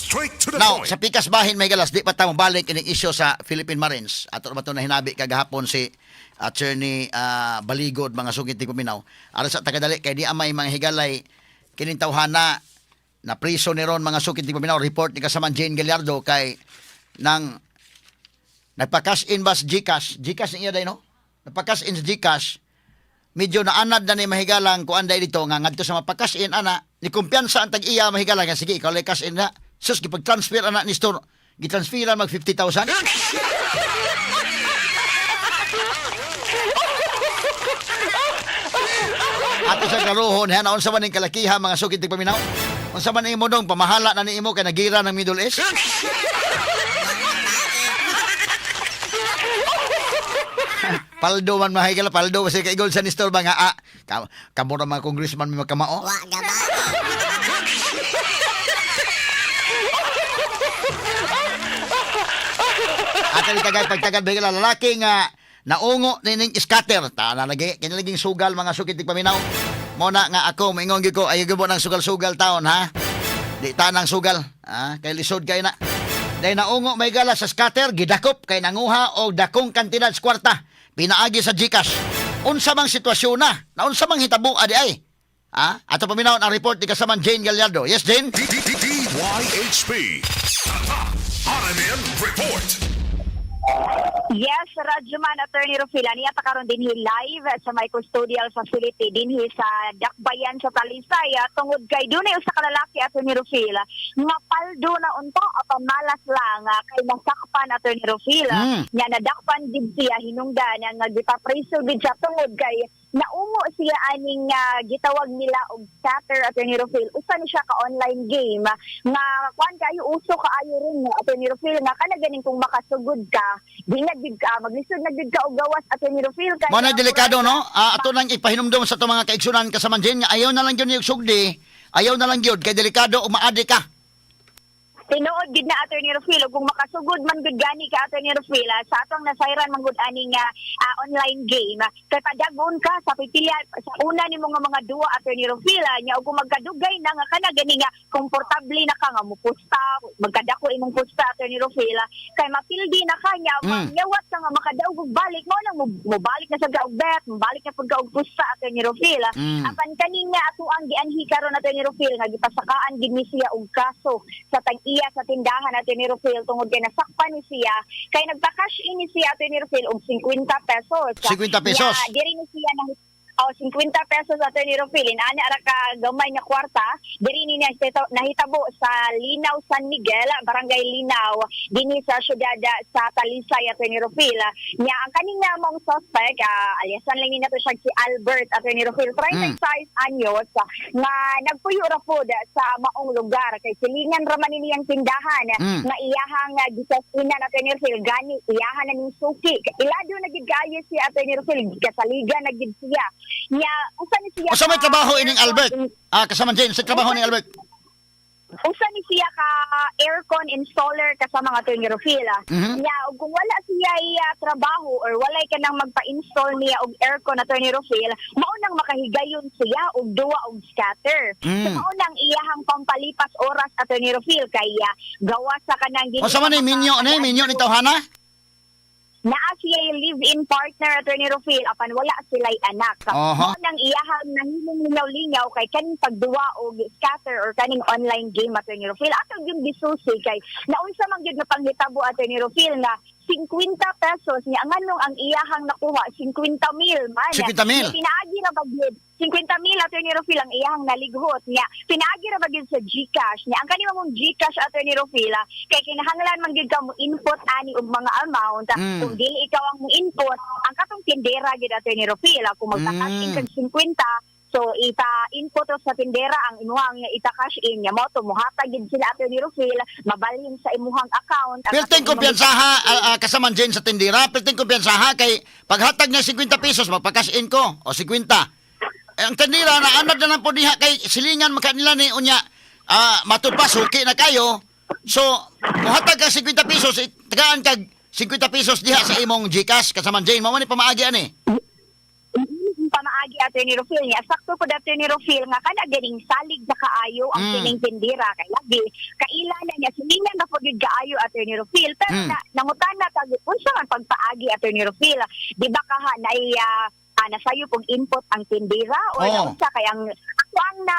Straight to the Now, point. sa pikas bahin, may galas, di pa ta balik ining isyu sa Philippine Marines. Ato ba ito na hinabi kagahapon si Attorney Baligod, mga sugit di paminaw. Aron sa tagadali, kay di amay mga higalay, kining tawhana, na priso ni ron, mga sukit di paminaw, report ni kasaman Jane Gallardo kay nang nagpa-cash in ba sa GCash? GCash niya day, no? Nagpa-cash in sa GCash, medyo naanad na ni mahigalang kuan day dito nga ngadto sa mapacash in ana ni kumpiyansa ang tag-iya mahigalang nga sige ikaw lay cash in na, sus, gipag-transfer ana ni store, gitransferan mag 50,000. Ato sa karuhon ha, unsa man ning kalakiha, mga sukit ti paminaw, unsa man imo dong pamahala na ni imo kay nagira ng Middle East? Paldo man mahigala, paldo kasi kay igol sa ni store ba nga ah, kamo ra mga congressman may makamao. Wa gaba. At ang tagay pagtagad ba lalaki nga naungo nining scatter. Ta na lagi kinalaging sugal, mga sukit ti paminaw. Mo na nga ako moingon gyud ko ayaw gyud mo ng sugal-sugal taon ha. Di ta nang sugal ha kay lisod kay na. Dahil naungo may gala sa scatter gidakop kay nanguha og dakong kantidad sa kwarta pinaagi sa GCash. Unsa mang sitwasyon na? Naunsa mang hitabo adi ay? Ha? Ato paminaw ang report ni kasaman Jane Gallardo. Yes, Jane? DYHP. RMN Report. Yes, Rajuman, Attorney Rufila, niya pa karon dinhi live sa may custodial facility dinhi sa Dakbayan sa Talisay, tungod kay dunay usa ka lalaki, Attorney Rufila, nga paldo na unta apan malas lang kay nasakpan, Attorney Rufila. Nya nadakpan gid siya hinungdan nga gipapriso gid siya tungod kay naungo siya aning gitawag nila og scatter, Attorney Rufil. Usa ni siya ka online game nga kuan kayo uso kaayo rin no, Attorney Rufil, nga kana ganing kung makasugod ka di na gid ka maglisod na gid ka og gawas, Attorney Rufil, kay Mo na delikado no. Ah, ato nang ipahinumdum sa ato mga kaigsunan kasaman Jane nga ayaw na lang gyud niyog sugdi. Ayaw na lang gyud kay delikado ug maadi ka. Tinuod gid na, Attorney Rufil, ug kung makasugod man gud gani ka, Attorney Rufil, sa atong nasayran man gud ani nga online game, kay padagon ka sa pipila sa una nimo nga mga duwa, Attorney Rufil, nya ug kung magkadugay na nga kana gani nga komportable na ka nga mupusta, magkadako imong pusta, Attorney Rufil, kay mapildi na ka nya mangyawat ka nga makadaog og balik mo nang mobalik na sa ka og bet, mobalik na pud ka og pusta, Attorney Rufil. Apan kani nga ato ang gianhi karon, Attorney Rufil, nga gipasakaan gid ni siya og kaso sa tag-iya sa tindahan, Attorney Rufil, tungod kay nasakpan ni siya kay nagpa-cash in ni siya, Attorney Rufil, og 50 pesos. 50 pesos. Nya, diri ni siya na. Oh, 50 pesos, Attorney Rufil. Ana ra ka gamay nga kwarta, diri ni nahitabo sa Linaw San Miguel, Barangay Linaw, dinhi sa syudad sa Talisay, Attorney Rufil. Nya ang kaning nga mong suspect, aliasan lang ni nato siya si Albert, Attorney Rufil, 36 anyos, nga nagpuyo ra pod sa maong lugar kay silingan ra man ni niyang tindahan nga iyahang gisas-inan, Attorney Rufil, gani iyahan na ning suki. Ilado na gid kaayo si Attorney Rufil, kasaligan na gid siya. Nya usa ni siya Usa may trabaho ining Albert? Ah, kasaman Jane, sa trabaho ning Albert. Usa ni siya ka aircon installer kasama nga Attorney Rufil. Nya ug kung wala siya trabaho or walay ka nang magpa-install niya og aircon, Attorney Rufil, mao nang makahigayon siya og duwa og scatter. So mao nang iyahang pampalipas oras, Attorney Rufil, kay gawa sa kanang Usa man ni minyo ni minyo ni tawhana? Naa siya live-in partner, Attorney Rufil, apan wala sila'y anak. Mao nang iyahang nahimong lingaw-lingaw kay kaning pagduwa og scatter or kaning online game, Attorney Rufil. Ato yung gisusi kay naunsa man gyud nga panghitabo, Attorney Rufil, nga 50 pesos niya nganong ang iyahang nakuha 50 mil man. 50 mil? Nya pinaagi ra ba gyud 50 mil, Attorney Rufil, ang iyahang nalighot niya. Pinaagi ra ba gyud sa GCash niya. Ang kanimo mong GCash, Attorney Rufil, kay kinahanglan man gyud ka mo input ani og mga amount. Kung dili ikaw ang mo input, ang katong tindera gyud, Attorney Rufil, kung magta-cash in kag 50, so ita-input sa tindera ang imuhang ita-cash in niya mo to muhatag gid sila, Attorney Rufil, mabalhin sa imuhang account. Ang Pilting katong imong kumpiyansaha kasaman Jane sa tindira, pilting kumpiyansaha kay paghatag niya 50 pesos magpa-cash in ko o 50. Eh, ang tindira na anad na lang po diha kay silingan maka nila ni unya matud pa suki na kayo. So muhatag ka 50 pesos, tagaan kag 50 pesos diha sa imong GCash kasaman Jane, mao man ni pamaagi ani. Pamaagi, Attorney Rufil, niya. Sakto po, Attorney Rufil, nga kana ganing salig na kaayo ang kining tindira kay lagi kaila na niya sila. gyud kaayo, Attorney Rufil. Pero na nangutan na tag unsa man pagpaagi, Attorney Rufil? Di ba kaha na nasayo pong input ang tindera or unsa kay ang ako ang na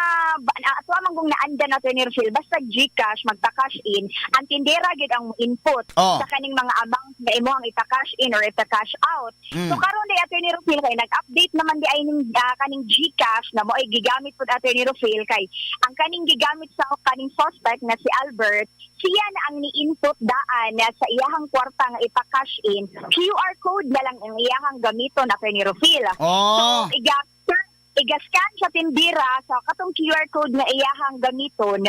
ato man kung naandan, Attorney Rufil, basta GCash magpa-cash in ang tindera gyud ang input sa kaning mga amount na imo ang ipa-cash in or ipa-cash out. So karon di, Attorney Rufil, kay nag-update naman di ay ning kaning GCash na mo ay gigamit pud, Attorney Rufil, kay ang kaning gigamit sa kaning suspect na si Albert, siya na ang ni-input daan na sa iyahang kwarta nga ipa-cash in, QR code na lang ang iyahang gamiton, Attorney Rufil. So iga-scan sa tindira sa katong QR code nga iyahang gamiton,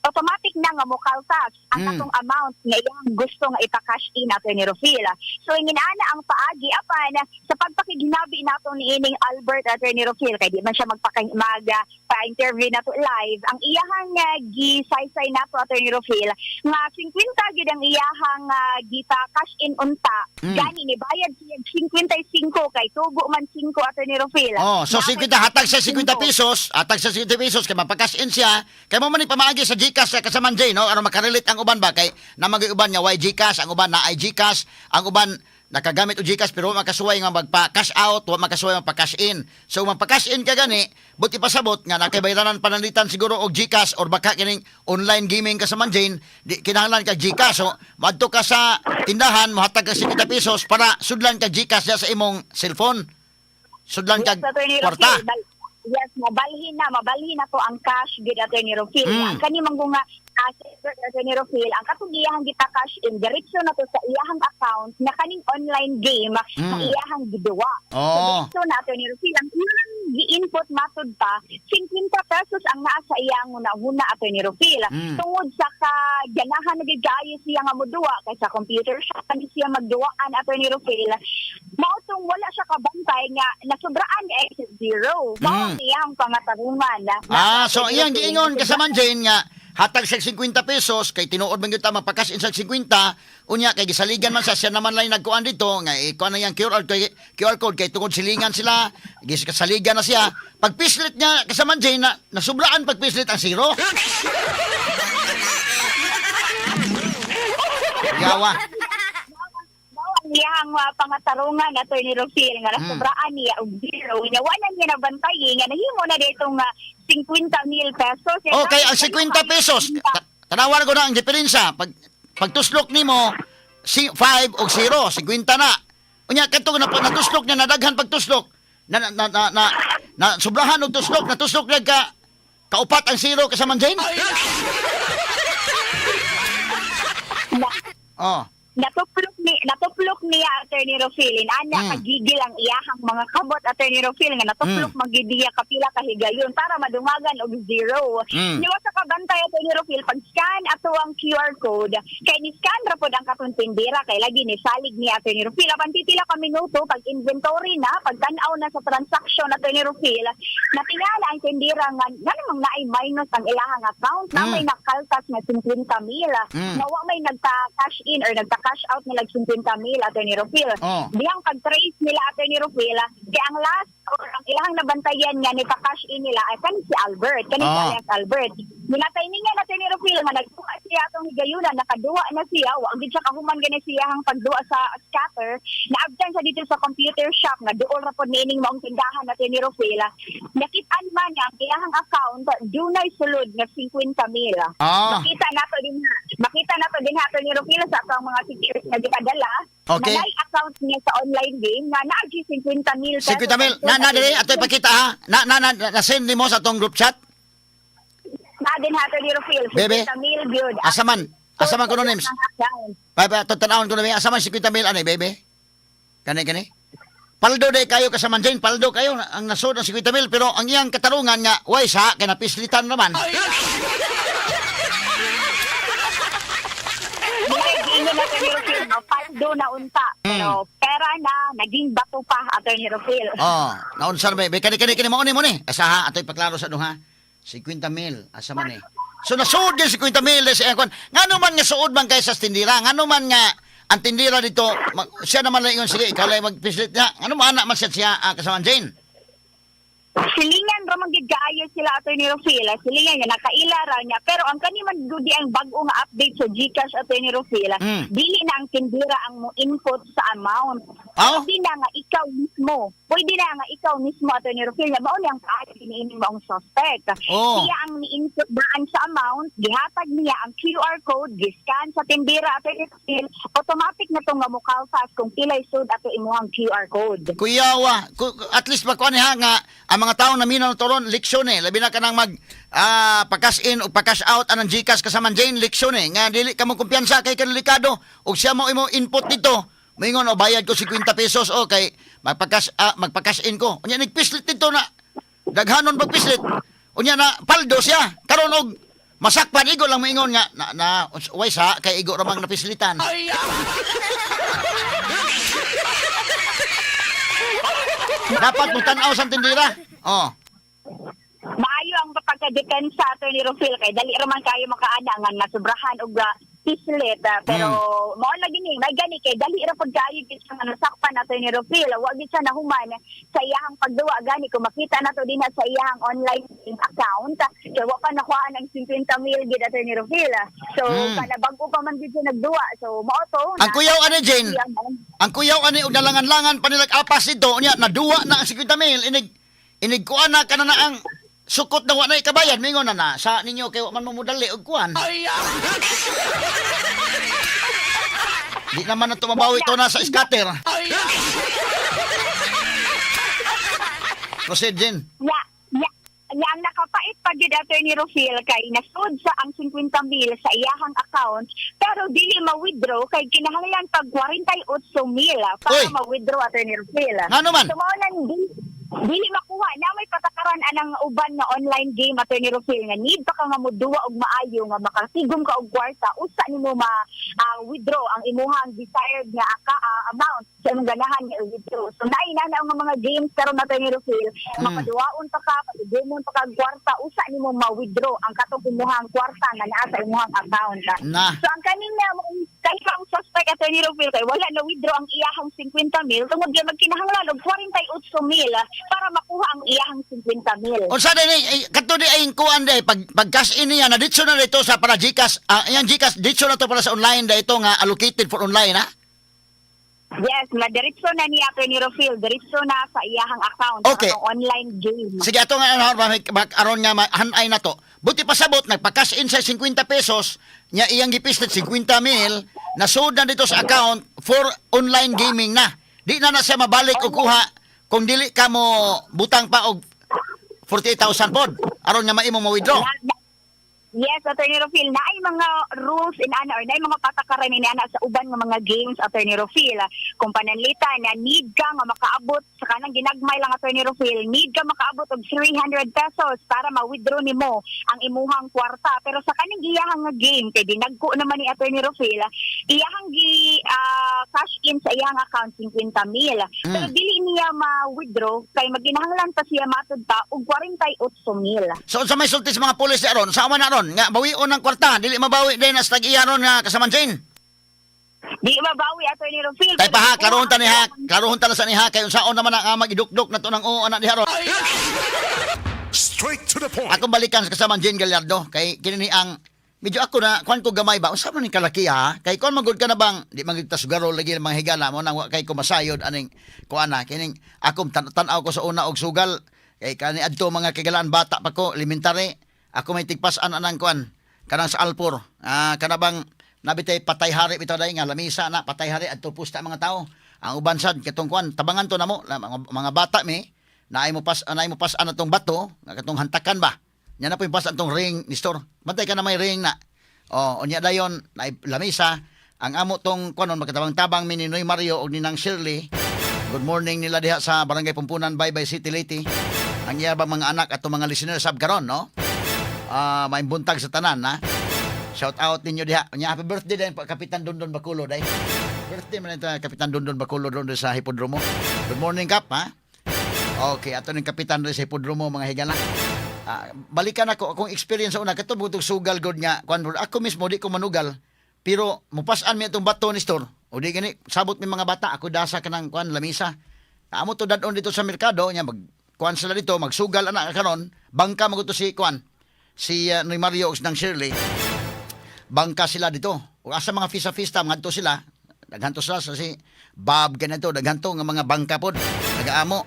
automatic na nga mokaltas ang katong amount nga iyang gusto nga ipa-cash in, Attorney Rufil. So ingana ang paagi, apan sa pagpakignabi nato ni ining Albert, Attorney Rufil, kay di man siya magpaka mag pa-interview nato live, ang iyahang gisaysay nato, Attorney Rufil, nga 50 gyud ang iyahang gipa-cash in unta. Gani ni bayad siya 55 kay tugo man 5, Attorney Rufil. Oh, so Naa may 50 hatag sa 50 5. pesos, hatag sa 50 pesos kay mapacash in siya. Kay mo man ni pamaagi sa GCash sa kasaman Jay, no? Aron makarelate ang uban ba kay namagay uban nga way GCash, ang uban na ay GCash, ang uban nakagamit og GCash pero wa makasuway nga magpa-cash out, wa makasuway magpa-cash in. So magpa-cash in ka gani, buti pasabot nga nakay bayranan pananglitan siguro og GCash or baka kining online gaming kasaman Jane, di kinahanglan ka GCash. So madto ka sa tindahan, mohatag ka 50 pesos para sudlan ka GCash diya sa imong cellphone. Sudlan kag Attorney kwarta. Rufil, yes, mabalhin na to ang cash gid, Attorney Rufil. Ang kani man nga asset, Attorney Rufil, ang katong iyahang gita cash in diretso na to sa iyahang account na kaning online game na iyahang giduwa. So diretso na, Attorney Rufil, ang iyahang gi-input matud pa 50 pesos ang naa sa iyang una-una, Attorney Rufil. Tungod sa kaganahan na gid kaayo siya nga moduwa kay sa computer shop ani siya magduwaan, Attorney Rufil. Mao tong wala siya kabantay nga nasubraan ni exit zero. Mao ang iyang pangatarungan na Ah, so iyang giingon kasaman Jane nga hatag sa 50 pesos kay tinuod man gyud ta magpa-cash in sa 50, unya kay gisaligan man sa siya naman lang nagkuan dito nga ikuan na yang QR kay QR code kay tungod silingan sila, gisaligan na siya pagpislit niya, kasaman Jane, na nasubraan pagpislit ang zero. Yawa. Mao ang iyang pangatarungan, Attorney Rufil, nga nasubraan niya og zero nya wala niya nabantay nga nahimo na ditong 50 mil pesos. Okay, ang 50 pesos. Tanawan ko na ang diferensya. Pagtuslok nimo, si 5 og 0, 50 na. Unya kadto na natuslok niya nadaghan pagtuslok. Na na na na, na, na sobrahan og tuslok, natuslok na ka kaupat ang 0 kasama Jane. Oh. Natuplok niya, Attorney Rufil, ana kagigil ang iyahang mga kabot, Attorney Rufil, nga natuplok mm. Magidiya kapila kahigayon para madungagan og zero. Niwa sa kabantay, Attorney Rufil, pag scan ato ang QR code kay ni scan ra pod ang katong tindera kay lagi ni salig ni Attorney Rufil, apan pipila ka minuto pag inventory na, pag tan-aw na sa transaction, Attorney Rufil, natingala ang tindera nga nganong naay minus ang ilahang account na may nakaltas nga 50 mil na wa may nagta-cash in or nagta-cash out nila 50 mil, Attorney Rufil. Dihang pag-trace nila, Attorney Rufil, kay ang last or ang ilang nabantayan nga ni pa-cash in nila ay kani si Albert, kani si alias Albert. Minatay niya na, Attorney Rufil, nga nagduwa siya atong higayuna, nakaduwa na siya, wa gid siya kahuman gani siya ang pagduwa sa scatter, naabtan siya dito sa computer shop nga duol ra pod niining maong tindahan, Attorney Rufil. Nakitaan man niya ang iyahang account dunay sulod nga 50 mil. Makita nato din ha, Attorney Rufil, sa atong mga security na gipadala. Na naay account niya sa online game nga naa gyud 50 mil pesos. 50 mil. Na na dili ato ipakita ha. Na na na, na send nimo sa atong group chat. Na din ha, Attorney Rufil, 50 Bebe. mil gyud. Asa man? Asa man kuno names? Ang account. Pa pa tanawon ko na asa man 50 mil ani bebe? Kani kani. Paldo day kayo kasaman Jane, paldo kayo ang nasod ang 50 mil pero ang iyang katarungan nga way sa kay napislitan naman. Dili giingon na, Attorney Rufil, no, paldo na unta. Pero pera na naging bato pa, Attorney Rufil. Oh, naunsa na ba? Kani kani kani mo ni mo ni. Asa ha, atoy paklaro sa duha. 50 mil asa man ni. So nasuod din 50 mil sa iyang kwan. Ngano man nga suod man kay sa tindira? Ngano man nga ang tindira dito, siya naman lang ingon sige, ikaw lang magpislit niya. Ngano man anak man siya siya kasaman Jane? Silingan ra man gid kaayo sila, Attorney Rufil. Silingan niya nakaila ra niya, pero ang kani man gud ang bag-o nga update sa GCash, Attorney Rufil, dili na ang tindera ang mo input sa amount. Ah? Pwede na nga ikaw mismo. Pwede na nga ikaw mismo, Attorney Rufil, nga mao ni ang paagi niini maong suspect. Siya ang ni-input daan sa amount, gihatag niya ang QR code, gi-scan sa tindera, Attorney Rufil, automatic na to nga mokaltas kung pilay sud ato imuhang QR code. Kuyawa, at least makuha niya nga ang mga tao na minaw toron leksyon eh. Labi na kanang mag pa-cash in o pa-cash out anang GCash kasaman Jane, leksyon eh. Nga dili ka mo kumpiyansa kay kadelikado ug siya mo imo input dito. Moingon, "O, bayad ko 50 pesos o kay magpa-cash in ko." Unya nagpislit dito na daghanon pagpislit. Unya na paldo siya. Karon og masakpan, igo lang moingon nga na, na way sa kay igo ra mang napislitan. Dapat mo tan-aw sa tindira. Oh. Maayo ang pagka-depensa, Attorney Rufil, kay dali ra man kayo makaana nga nasubrahan og pislit, pero mao lagi ni may gani kay dali ra pud kayo gid siya nga nasakpan, Attorney Rufil. Wa gid siya nahuman sa iyahang pagduwa. Gani kung makita nato dinha sa iyahang online account, kay wa pa nakuhaan ang 50 mil gid, Attorney Rufil. So kana bag-o pa man gid siya nagduwa, so mao to. Ang kuyaw ani, Jane, ang kuyaw ani og nalangan-langan pa nila apas dito, unya naduwa na ang 50 mil, inig inig kuan na kana na ang sukot na wa na ikabayan, mingon na na sa ninyo kay wa man mo modali og kuan. Di naman na tumabawi to na sa scatter. Proceed, Jane. Ya, ang nakapait pa gid, Attorney Rufil, kay nasud sa ang 50 mil sa iyahang account pero dili ma-withdraw kay kinahanglan pag 48 mil para Uy! ma-withdraw, Attorney Rufil. Ngano man? So mao nang dili makuha na may patakaran anang uban nga online game, Attorney Rufil, nga need pa ka nga moduwa og maayo nga makatigom ka og kwarta usa nimo ma withdraw ang imuhang desired nga amount sa imong ganahan nga i-withdraw. So naay na na ang mga games karon, Attorney Rufil, makaduwaon pa ka, patigumon pa ka og kwarta usa nimo ma-withdraw ang katong imuhang kwarta nga naa sa imuhang account. Na. So ang kanina kay ang suspect, Attorney Rufil, kay wala na withdraw ang iyahang 50 mil tungod kay magkinahanglan og 48 mil para makuha ang iyahang 50 mil. Unsa din eh, kadto di ay kuan di pag pag cash in niya na ditso na dito sa para GCash, iyang GCash ditso na to para sa online da ito nga allocated for online ha. Yes, na diretso na niya, Attorney Rufil, diretso na sa iyahang account sa atong online game. Sige, ato nga ano, aron nga hanay na to. Buti pasabot nagpa-cash in sa 50 pesos nya iyang gipislit 50 mil nasud na dito sa account for online gaming na. Di na na siya mabalik og kuha kung dili ka mo butang pa og 48,000 pod aron nga maimo mo-withdraw. Yes, Attorney Rufil, naay mga rules in ana or naay mga patakaran in ana sa uban nga mga games, Attorney Rufil. Kung pananlitan na need ka nga makaabot sa kanang ginagmay lang, Attorney Rufil, need ka makaabot og 300 pesos para ma-withdraw nimo ang imuhang kwarta. Pero sa kaning iyahang nga game kay dinagko naman ni Attorney Rufil, iyahang gi cash in sa iyahang account 50 mil. Pero dili niya ma-withdraw kay maginahanglan pa siya matud pa og 48 mil. So unsa may sulti sa mga pulis aron? Sa man aron nga bawion ang kwarta, dili mabawi din as tag-iya ron nga kasaman Jane. Di mabawi, Attorney Rufil. Kay pa ha, klarohon ta ni ha, klarohon ta na sa ni ha kay unsaon naman ang amag idukdok na to ng oo anak diha ron. Straight to the point. Akong balikan sa kasaman Jane Gallardo kay kini ni ang medyo ako na kuan ko gamay ba unsa man ning kalaki ha kay kon magud ka na bang di man gid ta sugaro lagi ng mga higala mo nang wa kay kumasayod aning kuan na kining akong tan-aw ko sa una og sugal kay kani adto mga kagalaan bata pa ko elementary ako may tigpas-an anang kuan kanang sa Alpor, kana bang nabitay patay hari bitaw dai nga lamisa na patay hari adto pusta mga tao ang uban sad katong kuan tabangan to namo mga bata mi naay mo pas an atong bato nga katong hantakan ba. Nya na po yung pas atong ring ni store. Bantay ka na may ring na. Oh, unya dayon na lamisa ang amo tong kuanon magkatabang-tabang mi ni Noy Mario og ninang Shirley. Good morning nila diha sa Barangay Pumpunan, Bye Bye City, Leyte. Ang iya ba mga anak at mga listener sab karon no? May buntag sa tanan ha. Shout out ninyo diha. Unya happy birthday din pa Kapitan Dondon Baculo day. Birthday man ito Kapitan Dondon Baculo doon sa Hipodromo. Good morning, Kap, ha. Okay, ato ning kapitan rin sa Hipodromo mga higala. Balikan ako akong experience sa una kato butog sugal god nga kuan bro. Ako mismo di ko manugal pero mupas-an mi atong bato ni store. O di gani sabot mi mga bata ako dasa kanang kuan lamisa. Amo to dadon dito sa merkado nya mag kuan sila dito, magsugal ana karon, bangka man to si kuan si Noy Mario ug nang Shirley. Bangka sila dito. Ug asa mga fista-fista ngadto sila, daghan to sila sa si Bob ganito, daghan to nga mga bangka pod nagaamo.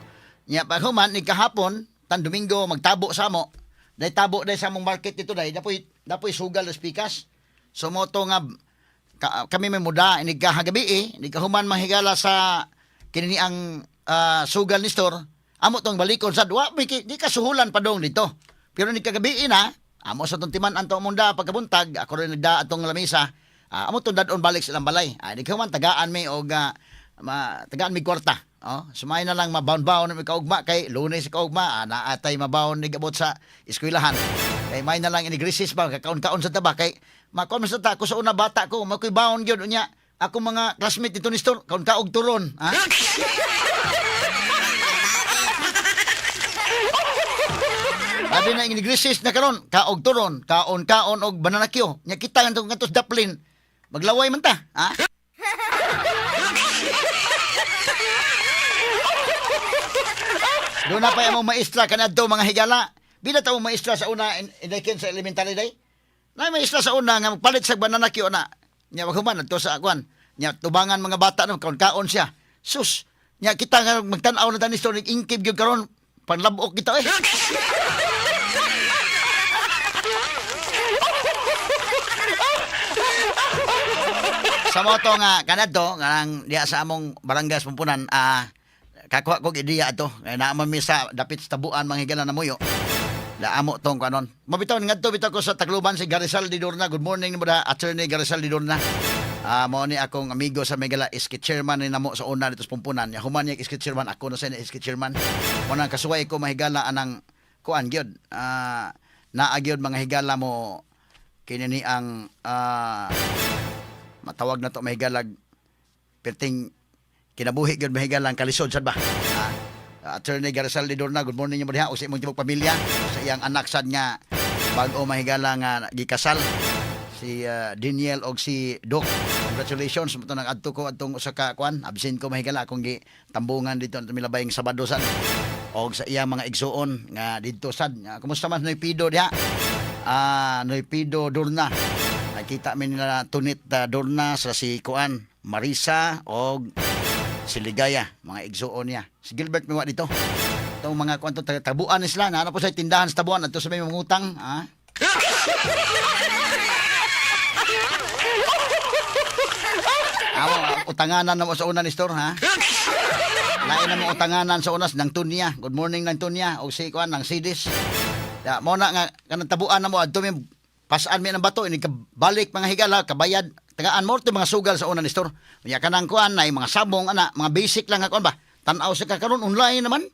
Nya pag human ni kahapon tan Domingo magtabo sa amo. Day tabo day sa among market dito day, dapoy dapoy sugal sa pikas. So mo to nga kami may muda inig kahagabi eh, inig kahuman manghigala sa kinini ang sugal ni store. Amo tong balikon sa duwa, may di ka suhulan pa dong dito. Pero ni kagabi na, amo sa tong timan anto munda pagkabuntag, ako rin nagda atong lamisa. Amo tong dadon balik sa ilang balay. Di kahuman tagaan mi og tagaan mi kwarta. Oh, sumay na lang mabaon-baon mi kaugma kay Lunes kaugma, naatay mabaon ni gabot sa eskwelahan. Kay may na lang inig recess ba kakaon-kaon sa taba kay makuan man sa ta ko sa una bata ko makoy baon gyud unya ako mga classmate dito ni store kaon-kaog turon, ha? Sabi na inig recess na karon, kaog turon, kaon-kaon og banana Q. Nya kita ngadto ngadto sa Daplin. Maglaway man ta, ha? Doon na pa yung maestra kanadto mga higala. Bila ta mong maestra sa una in sa elementary day? Na maestra sa una nga magpalit sa banana Q na. Nya wag human adto sa akuan. Nya tubangan mga bata no kaon-kaon siya. Sus, nya kita nga magtan-aw na tanis ning ingkib gyud karon panlabok kita eh. Sa moto nga kanadto nga ang diya sa among barangay sa Pumpunan, kakuha kog ideya ato. Kay naa man mi sa dapit sa tabuan mga higala na muyo. Laamo tong kanon. Mabitaw ngadto bitaw ko sa Tacloban si Garisal Di Dorna. Good morning nimo da, Attorney Garisal Di Dorna. Mao ni akong amigo sa Megala, iski chairman ni namo sa una dito sa Pumpunan. Ya human niya iski chairman, ako na sa iski chairman. Mo nang kasuway ko mahigala anang kuan gyud. Naa gyud mga higala mo kini ni ang matawag na to mahigalag perting kinabuhi gyud mahigala ang kalisod sad ba. Attorney Garisal Di Dorna, good morning nimo diha o sa imong tibok pamilya, sa iyang anak sad nga bag-o mahigala nga gikasal si Daniel og si Doc. Congratulations mo nang adto ko adtong usa ka kuan, absent ko mahigala akong gitambungan dito ang milabayng Sabado sad. Og sa iyang mga igsuon nga didto sad. Nga, kumusta man Noy Pido diha? Noy Pido Dorna. Nakita mi nila Tunit Dorna sa si kuan Marisa og si Ligaya, mga igsuon niya. Si Gilbert miwa dito. Itong mga kuan to tabuan ni sila, naana po sa tindahan sa tabuan adto sa may mangutang, ha? Amo utanganan na mo sa una ni store, ha? Lain na mo utanganan sa unas ng Tunya. Good morning ng Tunya og si kuan ng Sidis. Ya, mo na nga kanang tabuan na mo adto mi pasaan mi ng bato ini balik mga higala kabayad tagaan mo to mga sugal sa una ni store. Nya kanang kuan nay mga sabong ana, mga basic lang nga kuan ba. Tan-aw sa ka karon online naman.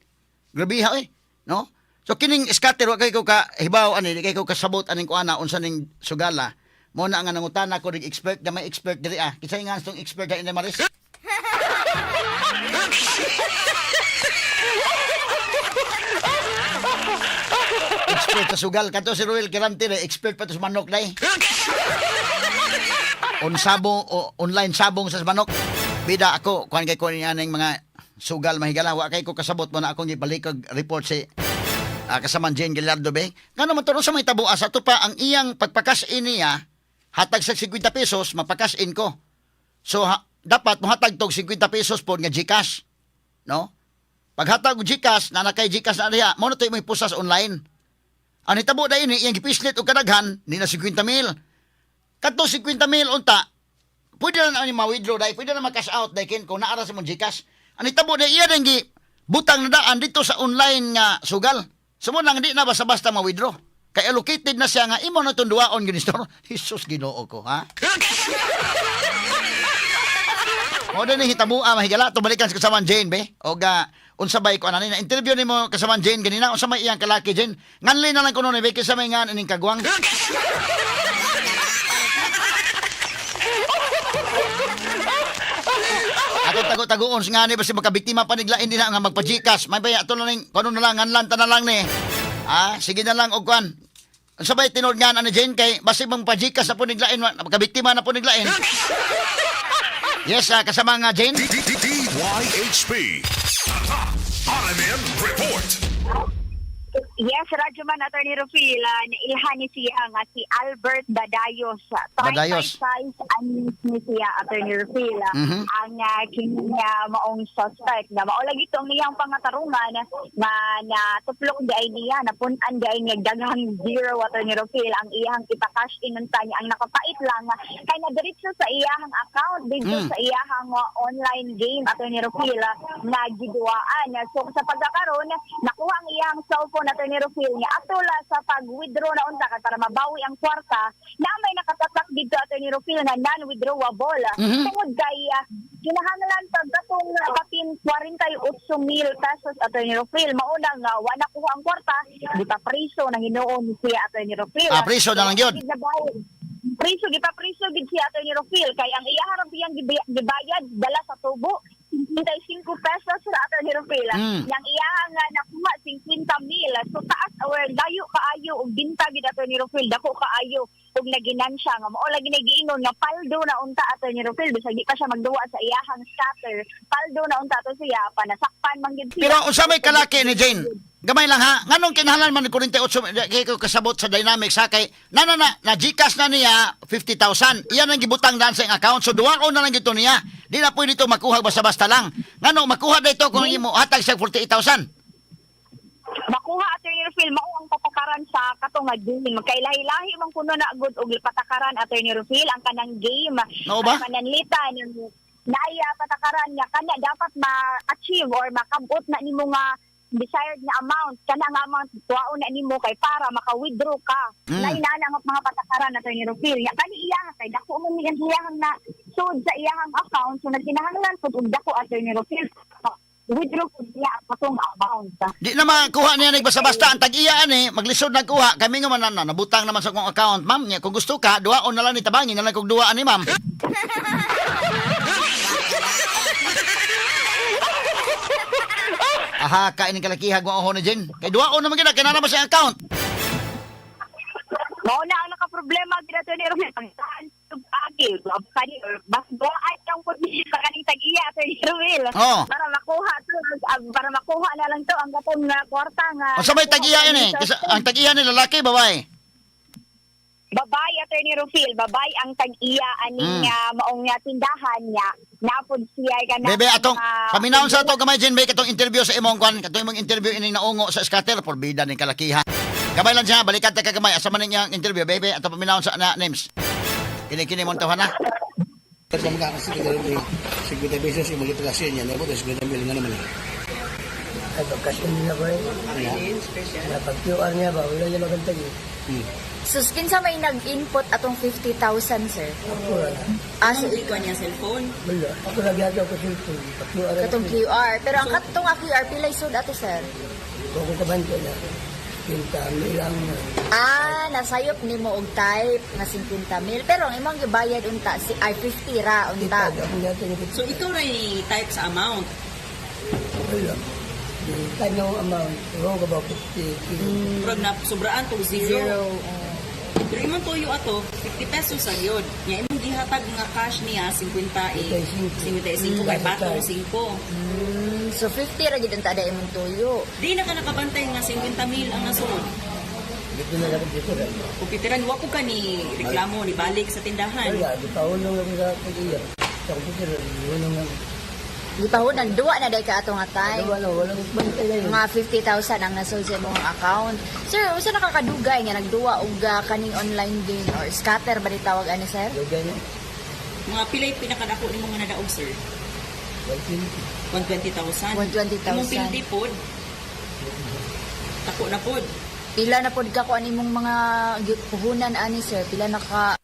Grabe ha eh, no? So kining scatter wa kay ko ka hibaw ani, di kay ko kasabot aning kuana unsa ning sugala. Mo na nga nangutana ko ning expert na may expert diri ah. Kinsa nga tong expert diri na Maris? Expert sa sugal kato si Ruel Kirante na expert pa to sa manok dai. On sabong o online sabong sa manok. Bida ako kuan kay kuan aning mga sugal mahigala wa kay ko kasabot mo na akong gibalik og report si kasaman Jane Gilardo be. Ngano man to sa may tabo asa to pa ang iyang pagpakas-in niya hatag sa 50 pesos mapakas-in ko. So dapat mohatag tog 50 pesos pod nga GCash. No? Paghatag og GCash, na kay GCash na diha, mo na to imong ipusas online. Ang hitabo dahil ni iyang gipislit og kadaghan ni na 50 mil. Kadto 50 mil unta, pwede na na ma-withdraw dahil pwede na ma-cash out dahil kin kung naara sa mong GCash. Ang hitabo dahil iya din gi butang na daan dito sa online nga sugal. Sumo nang di na basta-basta ma-withdraw. Kay allocated na siya nga imo na itong duwaon gini store. Jesus Ginoo ko, ha? Mo din ni hitabua mahigala to balikan sa kasamaan Jane be. Og unsa bay ko anani na interview nimo kasamaan Jane ganina unsa may iyang kalaki Jane. Nganli na lang kuno ni be kinsa may ngan ining kagwang. Ato tago-tagoon sa ngani basta makabiktima pa niglain din na nga magpa-GCash. May baya ato na ning kuno na lang nganlan ta na lang ni. Sige na lang og kuan. Unsa bay tinuod nga ani Jane kay basi bang pa-GCash na po niglain makabiktima na po niglain. Yes, kasama nga Jane. DYHP. RMN Report. Yes, Radyo Man, Attorney Rufil, nailhan ni siya nga si Albert Badayos. Badayos. 35 anis ni siya, Attorney Rufil. Ang kini nga maong suspect na mao lagi itong niyang pangatarungan nga natuplok di ay niya, napun-an di ay niya daghang zero, Attorney Rufil, ang iyang ipa-cash in unta niya. Ang nakapait lang, kay nadiretso sa iyang account, dito sa iyang online game, Attorney Rufil, nga giduwaan. So sa pagkakaroon, nakuha ang iyang cellphone, Attorney Rufil, niya atula sa pag-withdraw na unta kay para mabawi ang kwarta na may nakatatak dito, Attorney Rufil, na non-withdrawable. Tungod kay kinahanglan pag katong kapin 48 mil pesos, Attorney Rufil, mauna nga wa nakuha ang kwarta, di pa priso na hinuon ni siya, Attorney Rufil. Ah, priso na lang yun. Priso, gipapriso gid siya, Attorney Rufil, kay ang iya harap iyang gibayad dala sa tubo 55 pesos sa Attorney Rufil. Yang iya nga nakuha 50 mil. So taas or layo kaayo og binta gid, Attorney Rufil, dako kaayo og naginansya nga mao lagi nagiingon nga paldo na unta, Attorney Rufil, bisag di pa siya magduwa sa iyahang scatter, paldo na unta to siya, panasakpan man gid siya. Pero unsa may kalaki ni Jane? Gamay lang ha. Nganong kinahanglan man ni 48 kay ko kasabot sa dynamics ha, kay na na na, na GCash na niya 50,000. Iyan ang gibutang daan sa iyang account. So duwaon na lang gito niya. Di na pwede ito makuha basta-basta lang. Ngano makuha na ito kung imo hatag siya 48,000? Makuha, Attorney Rufil, mao ang patakaran sa katong nga game. Kay lahi-lahi man kuno na gud og patakaran, Attorney Rufil, ang kanang game. Mao ba? Ang pananlitan naaya patakaran nga kana dapat ma-achieve or makabot na nimo nga desired na amount, kana nga amount tuwaon na nimo kay para maka-withdraw ka. Lahi na ang mga patakaran, Attorney Rufil. Nya kani iya kay dako man ni ang iyahang na sud sa iyahang account, so nagkinahanglan pud og dako, Attorney Rufil, withdraw pud niya ang katong amount. Di na makuha niya nig basta-basta ang tag-iya ani, maglisod nag kuha kami nga man na, nabutang naman sa akong account, ma'am. Niya kung gusto ka, duwaon na lang ni tabangin na lang kog duwa ani, ma'am. Aha, kain ng kalakihag mo ni Jen. Kay duwaon naman gina, kinala mo sa account. Mao na ang nakaproblema gid, Attorney Romel. Pagtaan agi, kani bas duaan ang pud sa kaning tag-iya, Attorney Romel. Para makuha to, para makuha na lang to ang katong nga kwarta nga. Unsa may tag-iya ini? Kasi ang tag-iya ni lalaki, babae? Babae, Attorney Rufil, babae ang tag-iya ani nga maong nga tindahan niya. Napod siya kana. Bebe, atong paminawon sa ato gamay Jen, be katong interview sa imong kwan, katong imong interview ining naungo sa scatter porbida ning kalakiha. Gamay lang siya, balikan ta ka gamay asa man niyang interview, bebe, atong paminawon sa na names. Kini kini mong tawhana. Pero kung makakasig ka rin, 50 pesos yung magipagkasya niya, nabot, 50 mil nga naman eh. Ay, pag-cash in nila ko eh. Na pag QR niya ba, wala niya magantag eh. So, kinsa may nag-input atong 50,000, sir? Ako wala. Ah, so, Ikaw niya cellphone. Wala. Ako lagi ako cellphone. Pag QR katong QR. Pero ang katong nga QR, pilay sud ato, sir? Kung ko kabante na. Pinta, ilang. Ah, nasayop nimo og type nga 50 mil. Pero ang imong gibayad unta si ay 50 ra unta. Kita, ako niya ito. So ikaw rin type sa amount. Wala. Type na akong amount. Wrong ka ba? 50. Murag na sobraan tong zero. Zero. Oh. Pero imong tuyo ato, 50 pesos sa yun. Nya imong gihatag nga cash niya 50 eh. 55 kay patong 5. So 50 ra gid unta da imong tuyo. Di na ka nakabantay nga 50 mil ang nasunod. Dito na lang dito rin. Kupiteran wa ko ka ni reklamo ni balik sa tindahan. Wala. Di paulong ako sa pag-iya. Sa computer, ulong ako. Gipahunan duwa na day ka ato nga time. Wala, wala. Bantay na yun. Mga 50,000 ang nasod sa imong account. Sir, unsa nakakadugay nga nagduwa og kaning online game or scatter ba ni tawag ani, sir? Lugay na. Mga pilay pinakadako nimo nga nadaog, sir? 120. 120,000. 120,000. Imong pildi pod. Tako na pod. Pila na pod ka kuan imong mga puhunan ani, sir? Pila na ka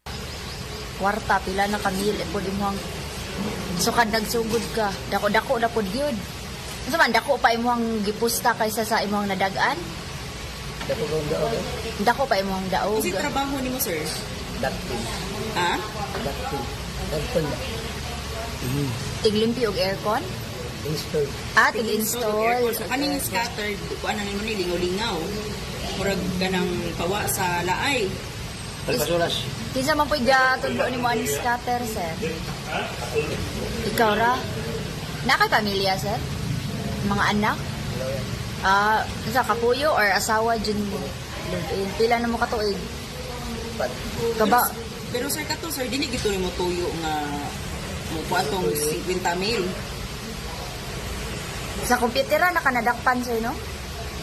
kwarta, pila na ka mil pod imong sukad nagsugod ka? Dako-dako na pod gyud. Unsa man dako pa imong gipusta kaysa sa imong nadag-an? Dako kong daog. Dako pa imong daog. Kasi trabaho nimo, sir? Dakpin. Ha? Dakpin. Dakpin na. Tiglimpyo og aircon? Install. Ah, Tig-install tig-install. og aircon. So kaning scattered kuan na nimo ni lingaw-lingaw. Murag kanang pawa sa laay. Palpasuras. Kinsa man po'y gatudlo nimo aning scatter, sir? Ikaw ra? Na kay pamilya, sir? Mga anak? Ah, sa kapuyo or asawa jud mo? Live-in. Pila na mo katuig? Pat. Kaba Pero sir kato sir, dili gito nimo tuyo nga mo kuha tong 50 mil. Sa kompyutera na kanadakpan sir, no?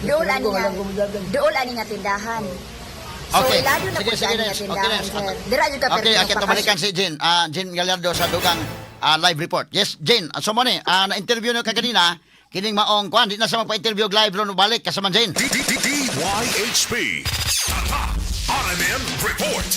Dool ani nga. Walang gumudagan. Dool ani nga tindahan. So Okay. ilado na Sige, po sige, ani nga Nes. Okay, tindahan, Nes. sir. Dira jud ka Okay, pero okay, tumalikan si Jane. Ah, Jane Gallardo sa dugang live report. Yes, Jane, so mo ni, na-interview niyo kaganina, kining maong kuan, di na sa magpa-interview og live ron balik kasama Jane. D D D DYHP. Tatak RMN Report.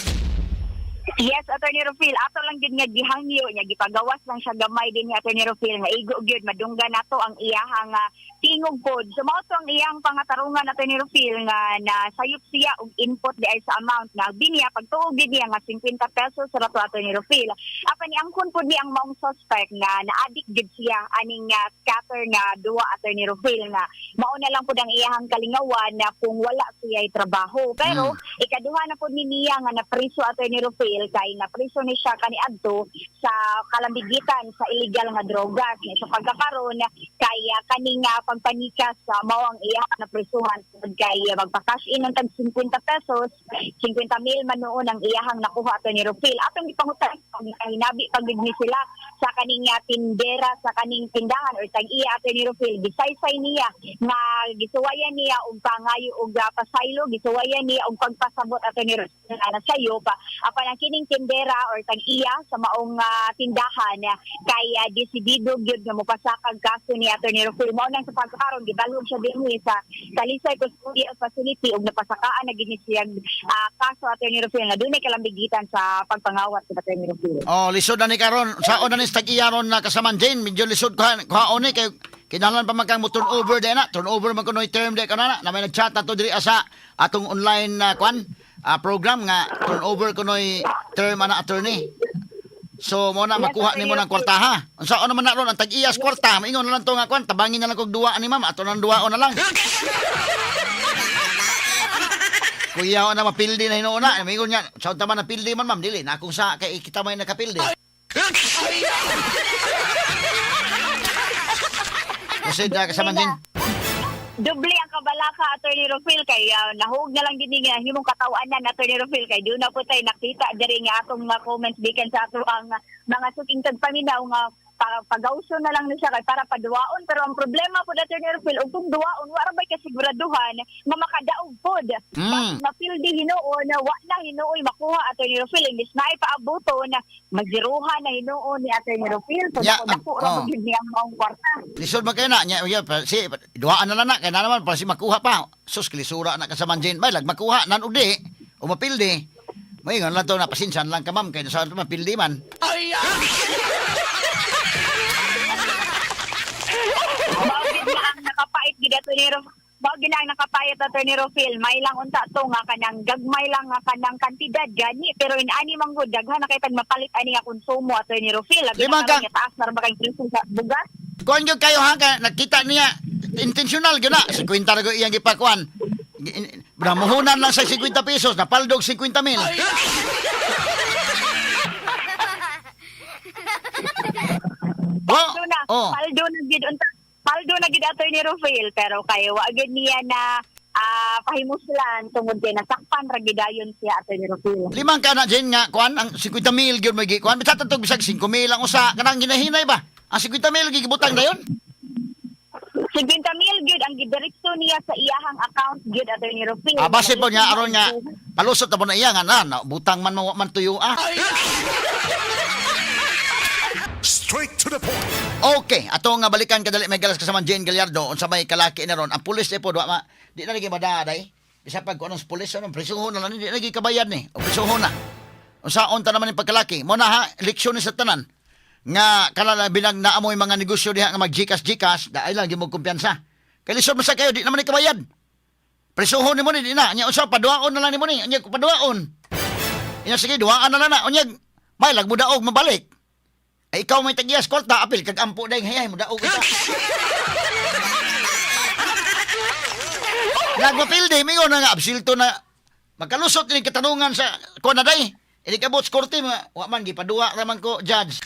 Yes, Attorney Rufil, ato lang gyud nga gihangyo niya gipagawas lang siya gamay din ni Attorney Rufil nga igo gyud madungga nato ang iyahang tingog pod. So mao to ang iyang pangatarungan, Attorney Rufil, nga nasayop siya og input di ay sa amount nga biniya pagtuo gyud niya nga 50 pesos ra to, Attorney Rufil. Apan niangkon pod ni ang maong suspect nga na-addict gyud siya aning scatter nga duwa, Attorney Rufil, nga mao na lang pod ang iyahang kalingawan na kung wala siya trabaho. Pero ikaduha na pod ni niya nga napriso, Attorney Rufil, kay napriso ni siya kaniadto sa kalambigitan sa illegal nga drogas. So pagkakaron kay kaning pagpanikas sa mao ang iyang naprisuhan tungod kay magpa-cash in ng tag 50 pesos, 50 mil man noon ang iyahang nakuha, Attorney Rufil. Atong gipangutan kung hinabi pag ni sila sa kaning tindera sa kaning tindahan or tag iya, Attorney Rufil, gisaysay niya nga gisuwayan niya og pangayo og pasaylo, gisuwayan niya og pagpasabot, Attorney Rufil, na sayo pa apan ang kining tindera or tag iya sa maong tindahan kay desidido gyud nga mopasakag kaso ni Attorney Rufil. Mao nang sa pagkakaron gibalhog siya dinhi sa Talisay Custodial Facility ug napasakaan na gid ni siya kaso, Attorney Rufil, nga dunay kalambigitan sa pagpangawat sa Attorney Rufil. Oh, lisod na ni karon. Saon na ni sa tag-iya ron na kasaman Jane, medyo lisod kuha kuhaon ni kay kinahanglan pa man kang mo turnover di na. Turnover man kunoy term di kana na. Na may nag-chat na to diri sa atong online na kuan program nga turnover kunoy term ana, attorney. So mo na makuha nimo ng kwarta ha. Unsaon naman na ron ang tag-iyas kwarta, maingon na lang to nga kuan, tabangin na lang kog duwa ni ma'am, ato nang duwaon na lang. Kuya na mapildi na hinuon na. Maingon niya, sa unta man napildi man ma'am, dili na akong sa kay kita may nakapildi. Proceed na kasama din. Doble ang kabalaka, Attorney Rufil, kay nahug na lang din nga himong katawanan, Attorney Rufil, kay doon na po tayo nakita diri nga atong mga comments bikan sa ato ang mga suking tagpaminaw nga para pagawso na lang ni siya kay para paduwaon, pero ang problema po, Attorney Rufil, ug kung duwaon wa ra bay kasiguraduhan nga makadaog pod. Mapildi hinuon na wa na hinuoy makuha, Attorney Rufil, imbis na ipaabuto na magziruhan na hinuon ni Attorney Rufil, so dako ra oh. gyud niya ang maong kwarta. Lisod man kayo na. Nya, ya, si, duhaan na lang na. Kaya na naman, para si makuha pa. Sus, kilisura na kasaman Jane. May lag, makuha. Nan ugdi. O mapildi. May lang to na pasensya na lang ka ma'am. Kaya sa mapildi man. Mao gid na ang nakapait gid, Attorney Rufil. Mao gid na ang nakapait, Attorney Rufil. May lang unta to nga kanang gagmay lang nga kanang kantidad gani, pero in ani man gud daghan na kay tag mapalit ani nga konsumo, Attorney Rufil. Labi Limang na karon nga taas na ra ba kay presyo sa bugas. Kuan gyud kayo ha, ka, nakita niya, intentional gyud na. 50 ra gyud iyang gipakuan. Namuhunan lang sa 50 pesos, napaldog 50 mil. Oh, Paldo na, oh. paldo na gid unta. Paldo na gid, Attorney Rufil, pero kay wa gid niya na pahimuslan tungod kay nasakpan ra gid dayon siya, Attorney Rufil. Limang ka na Jen nga kuan ang 50 mil gyud may gikuan. Bisan tatog bisag 5 mil ang usa kanang ginahinay ba? Ang 50 mil gibutang dayon. 50 mil gyud ang gidirekto niya sa iyahang account gyud, Attorney Rufil. Ah, base po niya aron nga palusot na po na iya nga na, na butang man mo man tuyo ah. Straight to the point. Okay, ato nga balikan kadali may galas kasama Jane Gallardo unsa may kalaki na ron. Ang pulis eh po wa ma di na lagi madaday. Bisa pag kuan ang pulis ano prisuhon na lang ni, di na lagi kabayad ni. O prisuhon na. Unsaon ta naman yung pagkalaki? Mo na ha, leksyon ni sa tanan nga kanala binag naamoy mga negosyo diha nga mag-Gcash Gcash, dahil lang gyud mo kumpiyansa. Kay lisod man sa kayo di naman ni kabayad. Prisuhon nimo ni di na. Nya unsa paduaon na lang nimo ni. Nya paduaon. Nya sige duaan na lang na. Unya may lag mo daog mabalik. Ay ikaw may tagiyas kwarta apil kag ampo dayng hayay mo daog kita. Nagmapildi mingon na nga absilto na makalusot ini katanungan sa kuan na day. Ini kabot sa korte ma wa man gipaduwa ra man ko judge.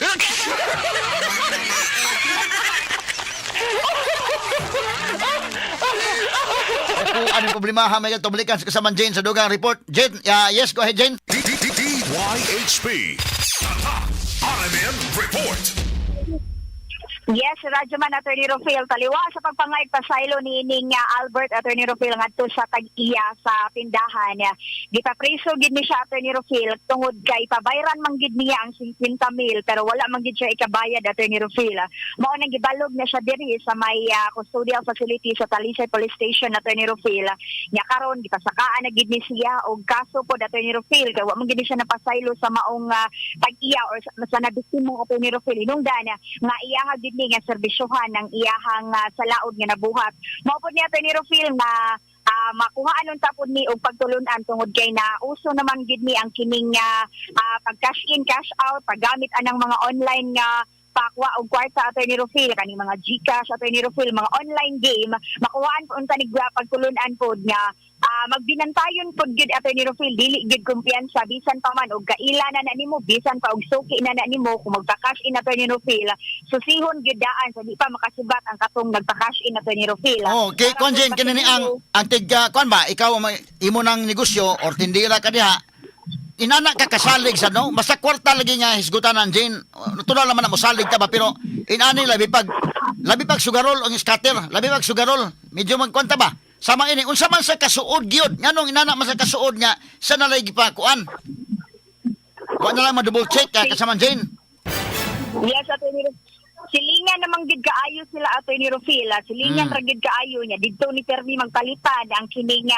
Dako ang problema ha, may tublikan sa kasaman Jane sa dugang report. Jane, yes, go ahead, Jane. D D D DYHP. Tatak RMN Report. Yes, Radyoman, Attorney Rufil, taliwa sa pagpangayag pasaylo ni ining Albert, Attorney Rufil, ngadto sa tag-iya sa tindahan. Gipapriso gid ni siya, Attorney Rufil, tungod kay pabayran man gid niya ang 50 mil pero wala man gid siya ikabayad, Attorney Rufil. Mao nang gibalog na siya diri sa may custodial facility sa Talisay Police Station, Attorney Rufil. Nya karon gipasakaan na gid ni siya og kaso pod, Attorney Rufil, kay wa man gid ni siya napasaylo sa maong tag-iya or sa nabiktima, Attorney Rufil. Hinungdan nga iyaha gid ni nga serbisyohan ng iyahang sa laod nga nabuhat. Mao pod ni, Attorney Rufil, nga makuhaan unta pod ni og pagtulunan tungod kay na uso naman gid ni ang kining pag cash in cash out, paggamit anang mga online nga pakuha og kwarta, Attorney Rufil, kaning mga GCash, Attorney Rufil, mga online game. Makuhaan po unta ni pagtulunan pod nga magbinantayon pod gid, Attorney Rufil, dili gid kumpiyansa bisan pa man og kaila na na nimo, bisan pa og suki na na nimo. Kung magpa-cash in, Attorney Rufil, susihon gyud daan sa di pa makasubat ang katong nagpa-cash in, Attorney Rufil. Oh, okay, Para kuan po Jane, kini ni ang tig kuan ba, ikaw may imo nang negosyo or tindira ka diha. Inana ka kasalig sa no? Basta kwarta lagi nga hisgutanan, Jane. Natural naman na mosalig ka ba, pero inani labi pag sugarol ang scatter, labi pag sugarol, medyo magkwanta ba? Sama ini unsa man sa kasuod gyud? Nganong inana man sa kasuod nga sa nalay gipa kuan? Wa na lang ma-double check ka kasama Jane. Yes, Attorney Rufil. Silingan namang gid kaayo sila, Attorney Rufil. Silingan ra gid kaayo niya. Didto ni permi magpalitan ang kining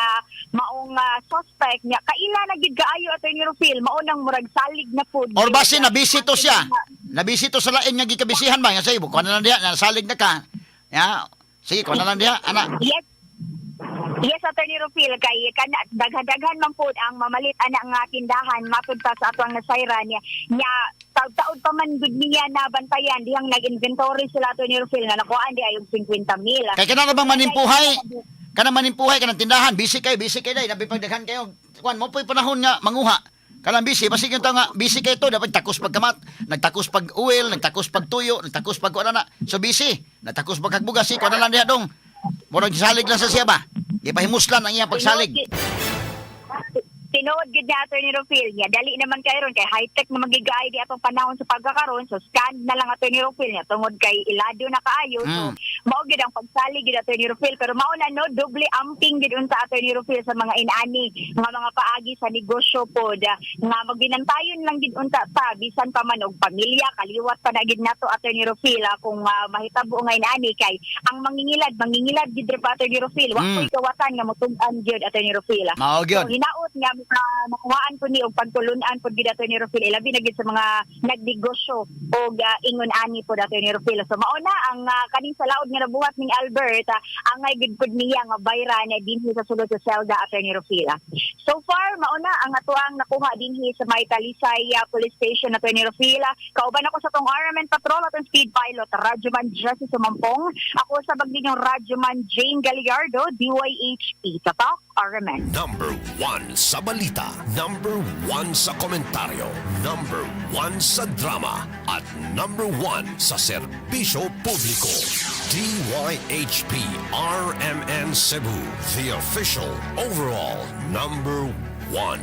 maong suspect niya. Kaila na gid kaayo, Attorney Rufil. Mao nang murag salig na pud. Or base nabisito siya. Nabisito sa lain nga gikabisihan ba nga say kuan na lang diha, nasalig na ka. Ya. Sige, kuan na lang diha, ana. Yes. Yes, Attorney Rufil, kay kana daghan-daghan man pod ang mamalit ana nga tindahan matud pa sa atong nasayran niya. Nya taud-taud pa man gud niya na bantayan dihang nag-inventory sila, Attorney Rufil, nga nakuhaan di ay og 50 mil. Kay kana na bang manimpuhay? Kana manimpuhay kanang tindahan, busy kay day, labi pag daghan kayo. Kuan mo po'y panahon nga manguha. Kanang busy, basig yung tao nga busy kay to, dapat takos pagkamat, nagtakos pag oil, nagtakos pag tuyo, nagtakos pag kuan na. So busy, nagtakos pag kagbugas, si kuan na lang diha dong. Murag salig lang sa siya ba? Gipahimuslan ang iyang pagsalig. Tinuod gid niya, Attorney Rufil, niya dali naman kay ron kay high-tech na magigay di atong panahon sa pagkakaron, so scan na lang, Attorney Rufil, niya tungod kay ilado na kaayo, so mao gid ang pagsalig gid, Attorney Rufil. Pero mao na no, doble amping gid unta, Attorney Rufil, sa mga inani nga mga paagi sa negosyo pod nga magbinantayon lang gid unta ta bisan pa man og pamilya kaliwat pa na gid nato, Attorney Rufil, kung mahitabo nga inani kay ang mangingilad mangingilad gid ra pa, Attorney Rufil, wa koy kawatan nga mutug-an gyud, Attorney Rufil. Mao gyud. So, hinaot nga makuhaan po ni og pagtulunan po gid, Attorney Rufil, ilabi na gid sa mga nagnegosyo og ingon ani po, Attorney Rufil. So mao na ang kaning sa laod nga nabuhat ning Albert, angay gid pud niya nga bayran na dinhi sa sulod sa selda, Attorney Rufil. So far mao na ang atuang nakuha dinhi sa may Talisay Police Station, Attorney Rufil. Kauban ako sa tong RMN Patrol atong speed pilot Radyoman Jesse Sumampong. Ako sa bagdinyong Radyoman Jane Gallardo, DYHP. Tatak RMN. Number one sa balita. Number one sa komentaryo. Number one sa drama. At number one sa serbisyo publiko. DYHP RMN Cebu. The official overall number one.